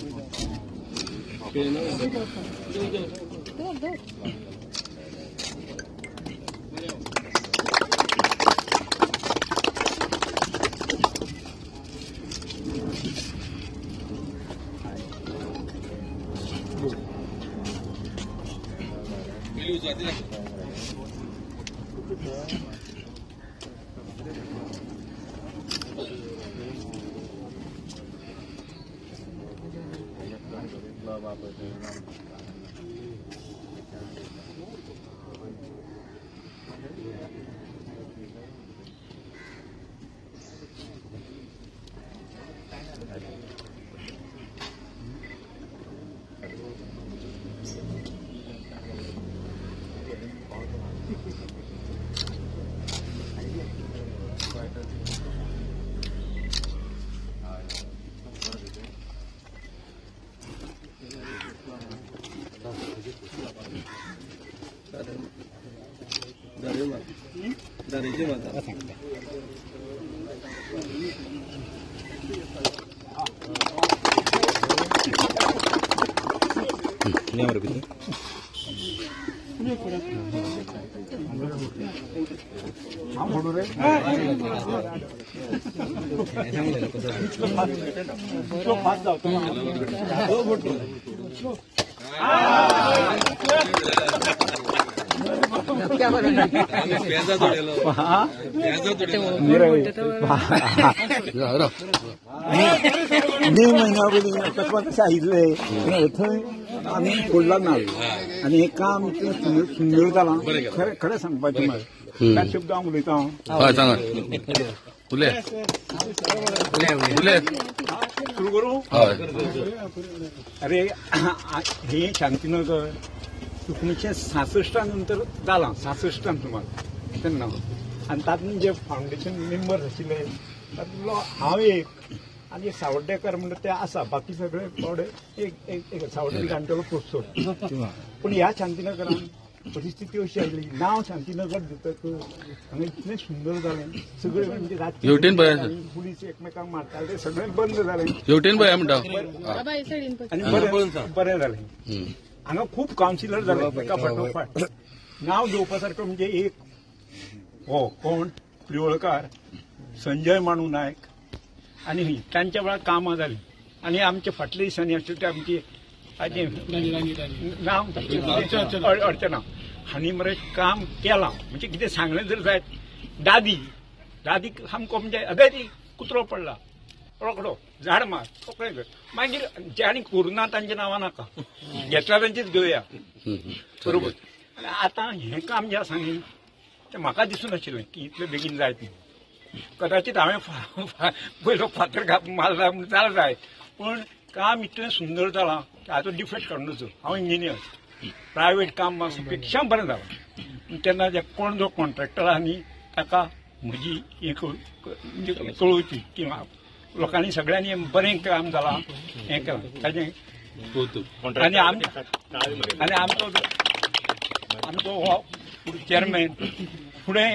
मे म्हयन्या पयलीं अकस्मात अशें आयिल्लें थंय आमी फोडला नाल्ल आनी हें काम इतलें सुंदर जालां खरें खरें सांगपाचें म्हळ्यार त्या शब्द हांव उलयता. सुरू करूं? अरे हें शांतीनगर 1966 नंतर जालां, 66 सुमार तेन्ना. आनी तातूंत जे फावंडेशन मेंबर्स आशिल्ले तातूंतलो हांव एक आनी सावर्डेकर म्हणटा ते आसा, बाकी सगळे थोडे एक एक सावर्डे जाणटेलो प्रोफेसर. पूण ह्या शांतीनगरान परिस्थिती अशी आयली, नांव शांतीनगर दितकच हांगा इतलें सुंदर जालें सगळें, म्हणजे रातचें पुलीस एकमेकांक मारताले ते सगळें बंद जालें आनी बरें जालें. हांगा खूब कावन्सिलर जाले एका फाटोफाट. नांव घेवपा सारको म्हणजे एक हो कोण प्रियोळकार, संजय माणू नायक आनी तांच्या वेळार कामां जालीं. आनी आमचे फाटले दिसांनी आशिल्ले ते आमची नांव अर्चना हांणी मरे काम केलां. म्हणजे कितें सांगलें जर जायत, दादी दादी सामको म्हणजे अगय ती कुत्रो पडला रोकडो झाड मार रोखडें. मागीर जे आनी करूं ना तांच्या नांवां नाका घेतला तांचीच घेवया बरोबर. आनी आतां हें काम जें आसा न्ही तें म्हाका दिसूं नाशिल्लें की इतलें बेगीन जायत न्ही. कदाचित हांवें पयलो फातर मारला म्हूण जालें जायत, पूण काम इतलें सुंदर जालां की हाचो डिफेक्ट काडून नजो. हांव इंजिनियर, प्रायवेट काम पेक्षा बरें जालां. तेन्ना जे कोण जो कॉन्ट्रॅक्टर आहा न्ही ताका म्हजी एक म्हणजे कळोवची की लोकांनी सगळ्यांनी बरें काम जालां हें केलां ताजें. आनी आनी आमचो आमचो हो चेअरमॅन फुडें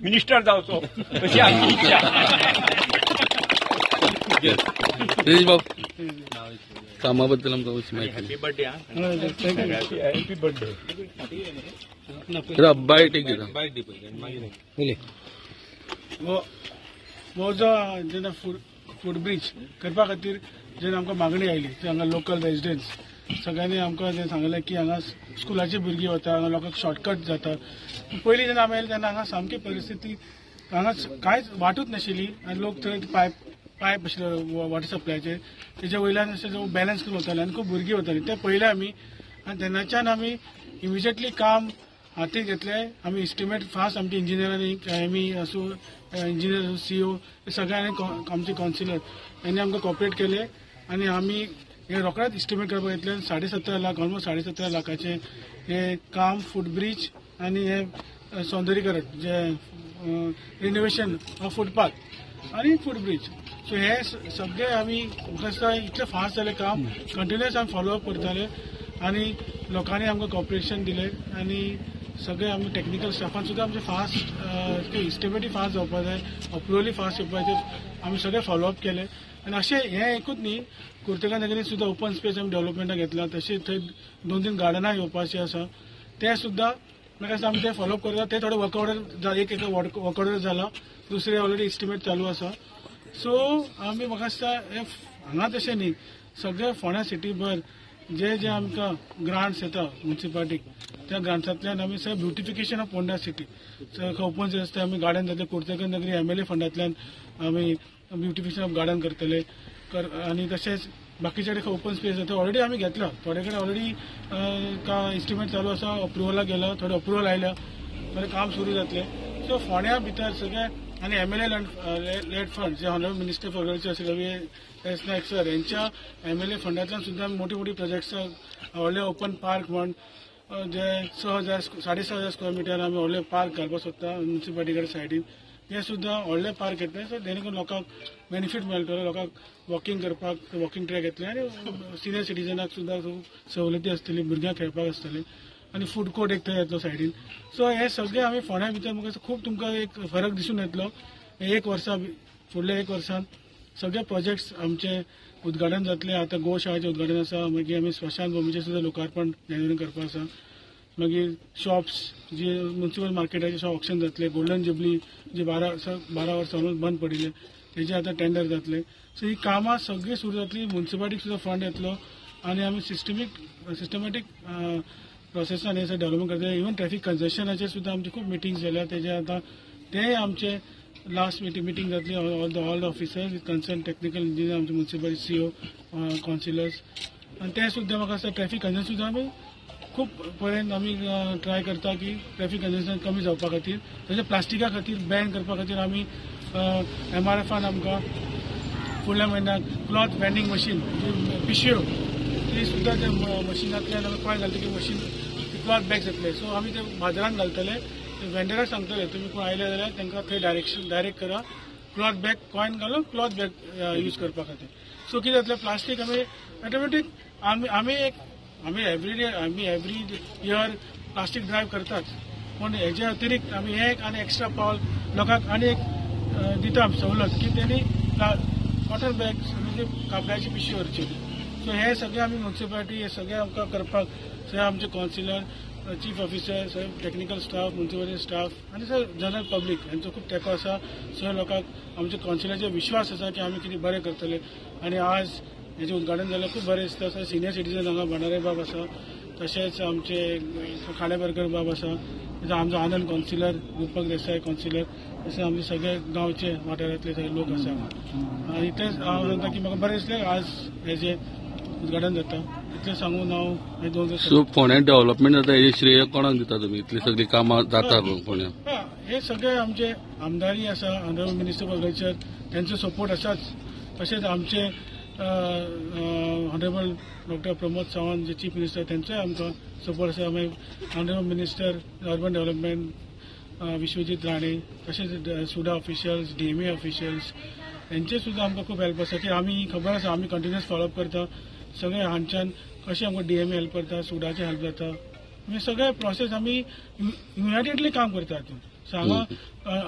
मिनिस्टर जावचो अशी आमची इच्छा. कामा बद्दल आमकां माहिती. Happy birthday. Happy birthday. बायट एक दिता. हो जो जेन्ना फूट ब्रीज करपा खातीर जेन्ना आमकां मागणी आयली ती हांगा लोकल रेजिडंट्स सगळ्यांनी आमकां जें सांगलें की हांगा स्कुलाची भुरगीं वता, हांगा लोकांक शॉर्टकट जाता. पयलीं जेन्ना आमी आयले तेन्ना हांगा सामकी परिस्थिती हांगा कांयच वाटूच नाशिल्ली आनी लोक थंय पायप आशिल्ले वॉटर सप्लायचे तेजे वयल्यान अशें बॅलन्स करून वताले आनी खूब भुरगीं वतालीं. तें पळयलें आमी आनी तेन्नाच्यान आमी इमिजिएटली काम हातीक घेतले. आमी इस्टिमेट फास्ट आमच्या इंजिनियरांनी, एमई आसूं, इंजिनियर आसूं, सीओ सगळ्यांनी, आमचे कावन्सिलर यांनी आमकां कॉपरेट केले आनी आमी हे रोखडेच इस्टिमेट करपाक घेतले. 17.5 लाख, ऑलमोस्ट 17.5 लाखाचें हें काम फूट ब्रीज आनी हें सौंदर्यीकरण जे रिनोवेशन ऑफ फुटपाथ आनी फूट ब्रीज. सो हे सगळे आमी म्हाका दिसता इतलें फास्ट जालें काम, कंटिन्युअस आमी फॉलोअप करताले आनी लोकांनी आमकां कॉपरेशन दिलें आनी सगळे आमी टॅक्निकल स्टाफान सुद्दां आमचे फास्ट इस्टिमेटय फास्ट जावपा जाय, अप्रुवलय फास्ट येवपाचें आमी सगळे फॉलोअप केले. आनी अशें हें एकूच न्ही, कुर्तेकार नगरीत सुद्दां ओपन स्पेस आमी डेव्हलपमेंटाक घेतला. तशें थंय 2-3 गार्डनां येवपाचीं आसा, ते सुद्दां म्हाका दिसता आमी ते फॉलोअप करता. ते थोडे वर्क ऑर्डर, एक एक वर्क ऑर्डर जाला, दुसरे ऑलरेडी एस्टिमेट चालू आसा. सो आमी म्हाका दिसता हे हांगा तशें न्ही, सगळे फोंड्या सिटीभर जे जे आमकां ग्रांट्स येता म्युनिसिपालिटीक, त्या ग्रांट्सांतल्यान आमी सगळें beautification of Ponda city, open space आमी गार्डन जातले. कुर्तेकर नगरी एमएलए फंडांतल्यान आमी ब्युटिफिकेशन ऑफ गार्डन करतले. आनी तशेंच बाकीचे कडेन ओपन स्पेस आसा ऑलरेडी आमी घेतला, थोडे कडेन ऑलरेडी एस्टिमेट चालू आसा, अप्रुवलाक गेला, थोडे अप्रुवल आयल्या, थोडे काम सुरू जातले. सो फोंड्या भितर सगळे आनी एमएलए लेड फंड जे honourable minister for agriculture Ravi S Naik sir यांच्या एमएलए फंडांतल्यान सुद्दां मोठी मोठी प्रोजेक्ट्स, व्हडले ओपन पार्क म्हण जे 6,000 6,500 स्क्वेअर मिटर आमी व्हडले पार्क घालपाक सोदता म्युनिसिपालिटी कडेन सायडीन, ते सुद्दां व्हडले पार्क येतले. सो जेणे करून लोकांक बेनिफीट मेळटलो, लोकांक वॉकिंग करपाक वॉकिंग ट्रॅक येतले आनी सिनियर सिटीजनाक सुद्दां सवलती आसतली, भुरग्यांक खेळपाक आसतले आनी फूड कोर्ट एक थंय येतलो सायडीन. सो हे सगळे आमी फोंड्या भितर म्हाका खूब तुमकां एक फरक दिसून येतलो. एक वर्सा फुडल्या एक वर्सान सगळे प्रोजेक्ट्स आमचे उद्घाटन जातले. आतां गोशाळेचें उद्घाटन आसा, मागीर आमी स्मशान भूमीचें सुद्दां लोकार्पण जानेवारीन करपाक आसा. मागीर शॉप्स जे म्युनिसिपल मार्केटाचे शॉप ऑक्शन जातले, गोल्डन जुबली जे 12 वर्सां बंद पडिल्ले तेजे आतां टेंडर जातले. सो ही कामां सगळीं सुरू जातली, म्युनिसिपालिटीक सुद्दां फंड येतलो आनी आमी सिस्टमॅटीक प्रोसेसान हे सगळें डेव्हलपमेंट करतले. इवन ट्रॅफिक कंजेशनाचेर सुद्दां आमची खूब मिटींग्स जाल्या, तेजे आतां तेय आमचे लास्ट मिटींग जातली. All the officers with concern technical engineer, आमचे म्युनिसिपालिटी सीओ, कावन्सिलर्स आनी ते सुद्दां म्हाका दिसता ट्रॅफिक कंजेशन सुद्दां आमी खूब पर्यंत आमी ट्राय करता की ट्रॅफिक कंजेशन कमी जावपा खातीर, तशें प्लास्टिका खातीर बॅन करपा खातीर आमी एमआरएफान आमकां फुडल्या म्हयन्याक क्लॉथ वेंडींग मशीन पिशव्यो ती सुद्दां त्या मशिनांतल्यान आमी कॉयन घालतकीर मशीन क्लॉथ बॅग्स येतले. सो आमी ते बाजारान घालतले, वेंडराक सांगतले तुमी कोण आयले जाल्यार तांकां थंय डायरेक्ट करा, क्लॉथ बॅग कॉयन घालून क्लॉथ बॅग यूज करपा खातीर. सो कितें जातलें, प्लास्टीक आमी ऑटोमॅटीक आमी एक आमी एवरी डे आमी एवरी इयर प्लास्टीक ड्रायव्ह करताच, पूण हेजे अतिरिक्त आमी हे एक आनी एक्स्ट्रा पावल लोकांक आनी एक दिता सवलत की तेणी कॉटन बॅग म्हणजे कापडाची पिशवी व्हरची. सो हे सगळे आमी म्युनिसिपालिटी हे सगळे आमकां करपाक सगळे आमचे कावन्सिलर, चीफ ऑफिसर, सगळे टेक्निकल स्टाफ, म्युनिसिपालिटी स्टाफ आनी सगळे जनरल पब्लीक हेंचो खूब तेंको आसा. सगळे लोकांक आमच्या कावन्सिलाचेर विश्वास आसा की आमी कितें बरें करतले आनी आज हेजें उद्घाटन जाल्यार खूब बरें दिसता. सगळे सिनियर सिटीजन हांगा भांडारे बाब आसा, तशेंच आमचे खांडेपारकर बाब आसा, तशेंच आमचो आनंद कावन्सिलर, रुपक देसाय कावन्सिलर, तशेंच आमचे सगळे गांवचे वाठारांतले सगळे लोक आसा. आनी इतलेंच हांव सांगता की म्हाका बरें दिसलें आज हेजें उद्घाटन जाता, इतलें सांगून हांव हे 2 सो फोंड्या डेव्हलपमेंट जाता हेजें श्रेय कोणाक दिता तुमी? इतली सगळीं कामां जाता फोंड्या हे सगळे आमचे आमदारी आसा, ऑनरेबल मिनिस्टर फॉर एग्रीकल्चर तेंचो सपोर्ट आसाच, तशेंच आमचे ऑनरेबल डॉक्टर प्रमोद सावंत जे चीफ मिनिस्टर तेंचोय आमकां सपोर्ट आसा. मागीर honourable minister urban development Vishwajit Rane, तशेंच सुडा ऑफिशियल्स, डीएमए ऑफिशियल्स हेंचे सुद्दां आमकां खूब हेल्प आसा की आमी खबर आसा आमी कंटिन्युअस फॉलोअप करता सगळे हांच्यान कशें आमकां डीएमए हेल्प करता, सुडाचे हेल्प जाता, म्हणजे सगळे प्रोसेस आमी युनायटेडली काम करता हातूंत. सो हांगा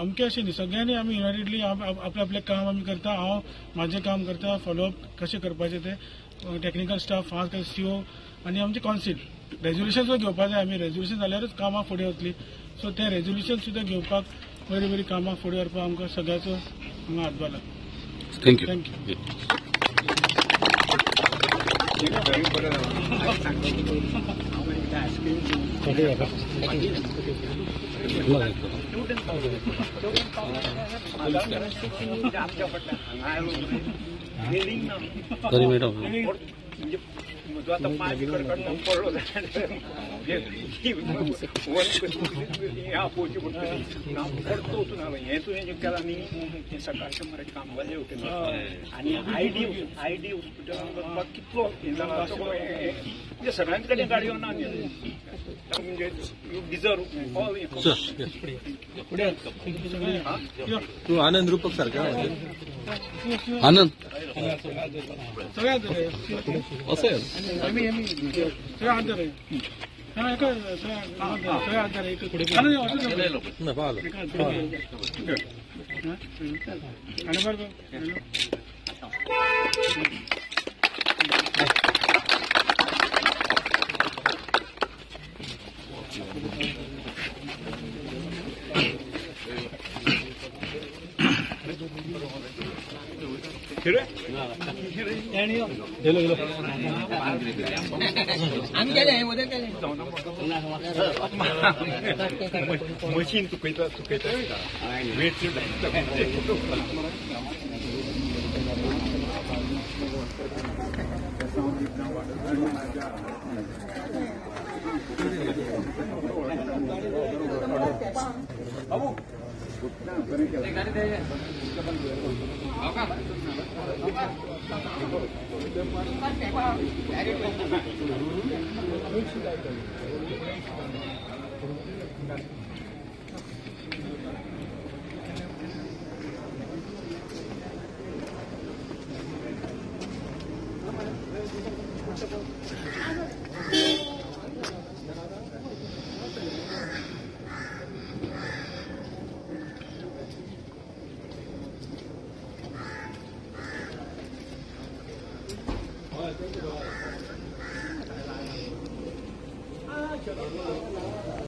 अमकें अशें न्ही, सगळ्यांनी आमी युनायटेडली आपलें आपलें काम आमी करता. हांव म्हाजें काम करता, फॉलोअप कशें करपाचें तें टेक्निकल स्टाफ, फास्ट सीओ आनी आमचे कावन्सील रेजोल्युशन सुद्दां घेवपाक जाय. आमी रेजोल्युशन जाल्यारूच कामां फुडें वतलीं. सो तें रेजोल्युशन सुद्दां घेवपाक बरीं बरीं कामां फुडें व्हरपाक आमकां सगळ्याचो हांगा हातभार लागता. Thank you. Thank you. तरी मॅडम म्हणजे म्हजो आतां पांय कडकडून पडलो जाल्यार आपोवची पडटली. हांव परतो वचून हांवें हें तुवें जें केलां न्ही तें सकाळचें मरे कामवाले उठयलें आनी I D हॉस्पिटलान वचपाक कितलो हें जाला म्हणजे सगळ्यांच कडेन गाडयो ना न्ही, म्हणजे you deserve all. तूं आनंद रुपक सारकें आनंद सगळ्यात असेल सगळ्यात. Machine चुकयता चुकयता Ah,